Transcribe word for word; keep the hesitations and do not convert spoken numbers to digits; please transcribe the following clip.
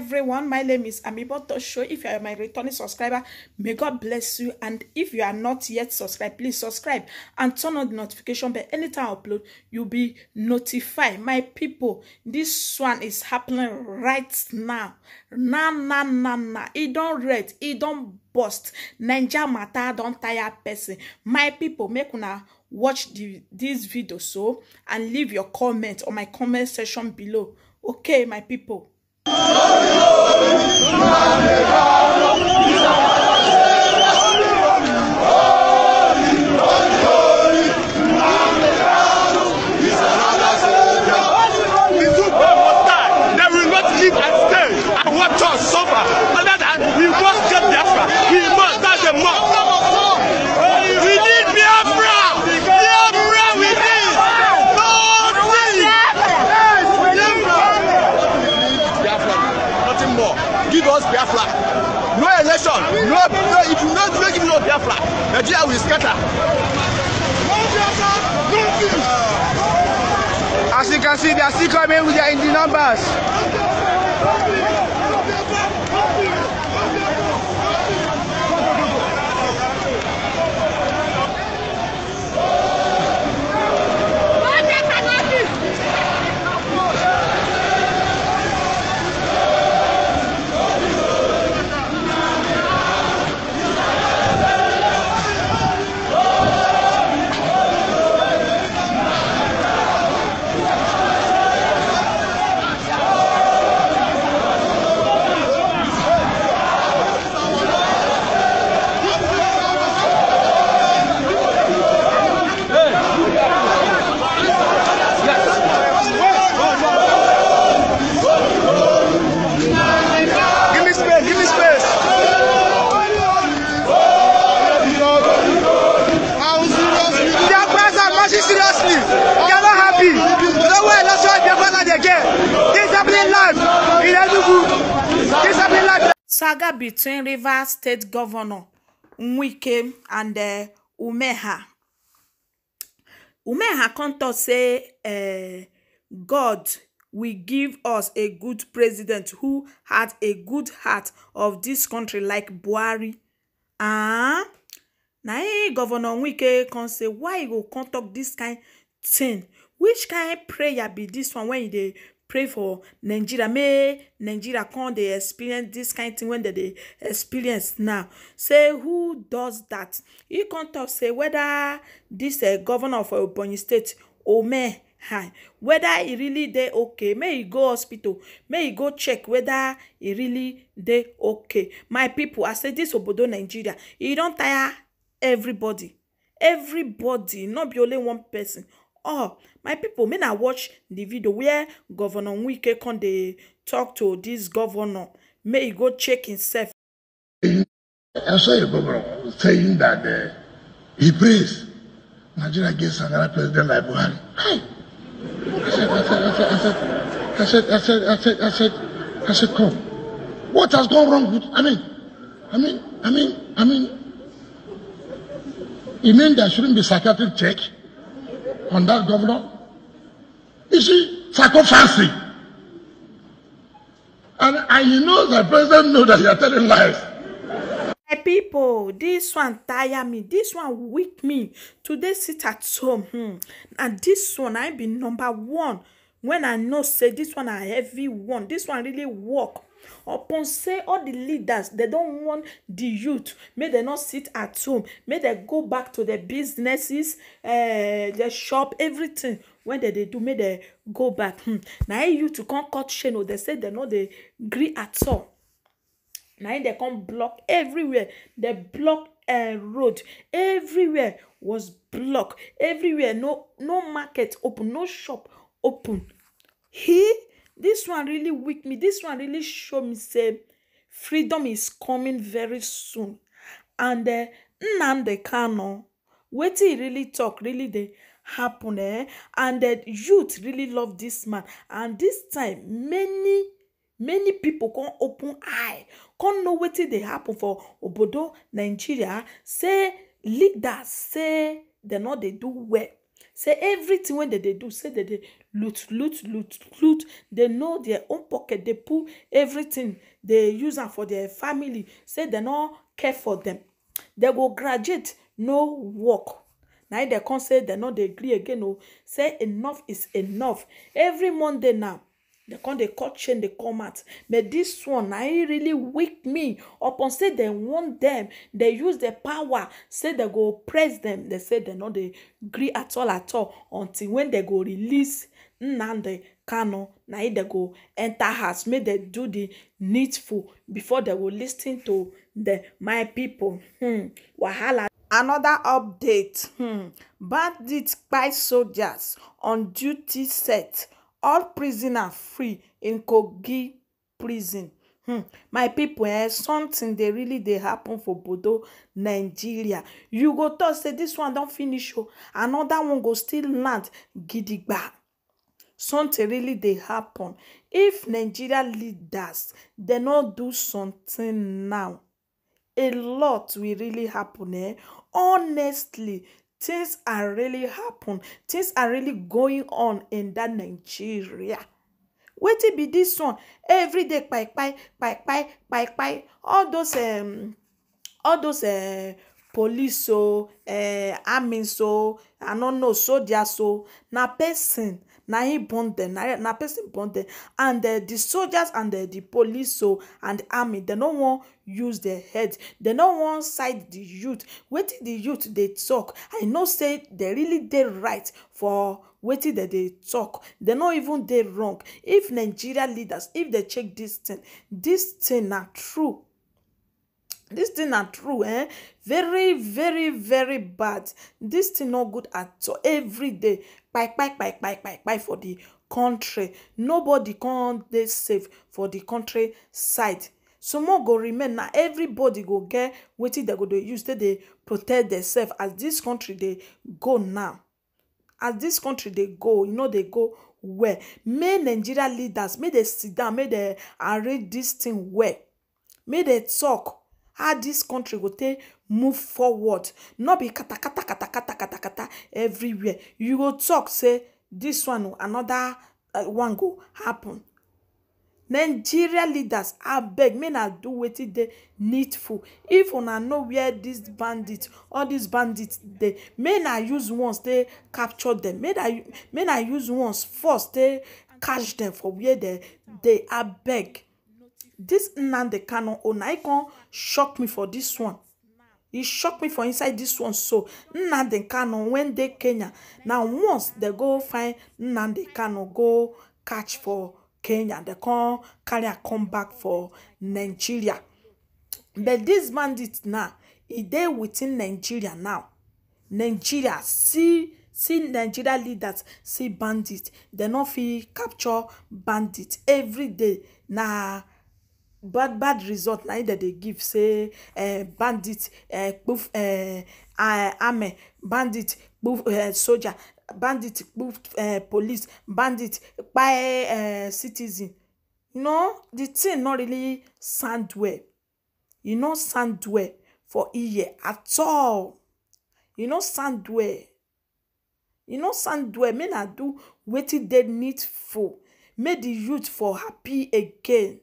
Everyone, my name is Amiboto Show. If you are my returning subscriber, may God bless you. And if you are not yet subscribed, please subscribe and turn on the notification bell. Anytime I upload, you'll be notified. My people, this one is happening right now. Now, now, now, now. It don't red, it don't bust. Niger matter don't tire person. My people, make una watch the, this video so and leave your comment on my comment section below. Okay, my people. They will not live and stay and watch us suffer. Other than we must get Biafra. We must, that's a must. We need Biafra. Biafra we need. No peace. Biafra. Nothing more. Give us Biafra. No election. No, no, if you don't give us Biafra, Nigeria will scatter. As you can see, they are still coming with their, in the numbers. Give me space, give me space. They are pressed and marching seriously. They are not happy. No way, not sure if they go again. This happening live in Enugu. This happening live. Saga between Rivers State Governor Wike and uh, Umeha. Umeha come talk say uh, God will give us a good president who had a good heart of this country like Buhari. Ah, na him Governor Wike come say, why you go come talk this kind thing? Which kind prayer be this one when you dey pray for Nigeria? May Nigeria come dey experience this kind thing when they dey experience now. Say who does that? He come talk say whether this uh, governor of Ebonyi State, Ome, hi, whether he really dey okay, may he go hospital, may he go check whether he really dey okay. My people, I say this obodo Nigeria, e don tire everybody. Everybody, not be only one person. Oh, my people, may I watch the video where Governor Wike come dey talk to this governor. May he go check himself. I saw a governor saying that uh, he prays Nigeria gets another president like Buhari. Hi! I said, I said, I said, I said, I said, I said, I said, I said, I said, come. What has gone wrong with, I mean, I mean, I mean, I mean, you mean there shouldn't be psychiatric check on that governor? You see, psychopathy. And, and you know that president know that you are telling lies. My people, this one tire me. This one weak me. Today sit at home. Hmm. And this one, I be number one. When I know say this one a heavy one. This one really work. Upon say all the leaders, they don't want the youth. May they not sit at home. May they go back to their businesses, uh, their shop, everything. When they, they do, may they go back. Hmm. Now you to come cut chain, oh, they say they know they agree at all. Now they come block everywhere. They block a uh, road. Everywhere was blocked. Everywhere, no, no market open, no shop open. He, this one really weak me. This one really show me say freedom is coming very soon. And uh, Nnamdi Kanu, wetin he really talk really dey happen, eh? And the youth really love this man. And this time, many many people come open eye, come know wetin dey happen for obodo Nigeria. Say leaders say dem no dey do well. Say everything wey dem dey do, say dem dey loot, loot, loot, loot. Dem know their own pocket, dey pull everything, dey use am for their family. Say dem no care for them. Dem go graduate, no work. Na im dem come say dem no dey gree again o. Say enough is enough. Every Monday now, dem come dey cut chain, dey come out. But this one, na im really weak me. Upon say dem want them, dem use the power, say dem go press them. Dem say dem no dey gree at all, at all, until when dem go release Nnamdi Kanu. Na im dem go enter house, make dem do the needful before dem go listen to the my people. Hmm. Wahala. Another update. Hmm. Bandits kpai soldiers on duty set. All prisoners free in Kogi prison. Hmm. My people, eh, something dey really dey happen for Bodo, Nigeria. You go talk say this one don finish o, another one go still land gidigba. Something really dey happen. If Nigeria leaders dem no do something now, a lot will really happen, eh? Honestly, things are really happen. Things are really going on in that Nigeria. Wetin be this one? Every day, kpai, kpai, kpai, kpai, kpai, kpai. All those, um, all those, uh, police, so, uh, army, so, I don't know, soldier, so, na person, na him born them, na, na person born them. And, uh, the soldiers and, uh, the police, so, and army, dem no wan use their head. Dem no wan side the youth. Wetin the youth dey talk, I know say dem really dey right for wetin dem dey talk. Dem no even dey wrong. If Nigeria leaders, if dem check this thing, this thing na true. This thing na true, eh? Very, very, very bad. This thing no good at all. Every day, kpai, kpai, kpai, kpai, kpai, kpai for the country. Nobody come dey safe for the country side. Some more go remain. Na everybody go get wetin dem go dey use take dey protect themselves as this country dey go now. As this country dey go, e no dey go well. Make Nigeria leaders, make dem sit down, make dem arrange this thing well. Make dem talk how this country go take move forward. No be kata, kata, kata, kata, kata, kata everywhere. You go talk say this one o, another, uh, one go happen. Nigeria leaders, abeg, make una do wetin dey needful. If una know where this bandit, all these bandits dey, make una use ones take capture them. Make una u-, make una use ones first take catch them for where they dey. Abeg. This Nnamdi Kanu, oh, na e come shock me for this one. E shock me for inside this one. So, Nnamdi Kanu, when dey Kenya, na once dem go find Nnamdi Kanu, go catch for Kenya, dem come carry am come back for Nigeria. But this bandit now, e dey within Nigeria now. Nigeria, see, see Nigeria leaders, see bandit. Dem no fit capture bandit. Every day na bad, bad result na im dem dey give. Say, eh, bandit, eh, kpuf, eh, ah, army, bandit, kpuf, eh, soldier, bandit, kpuf, eh, police, bandit, kpai, eh, citizen. No, the thing no really sound well. E no sound well for ear at all. E no sound well. E no sound well. Make una do wetin dey needful. Make the youth for happy again.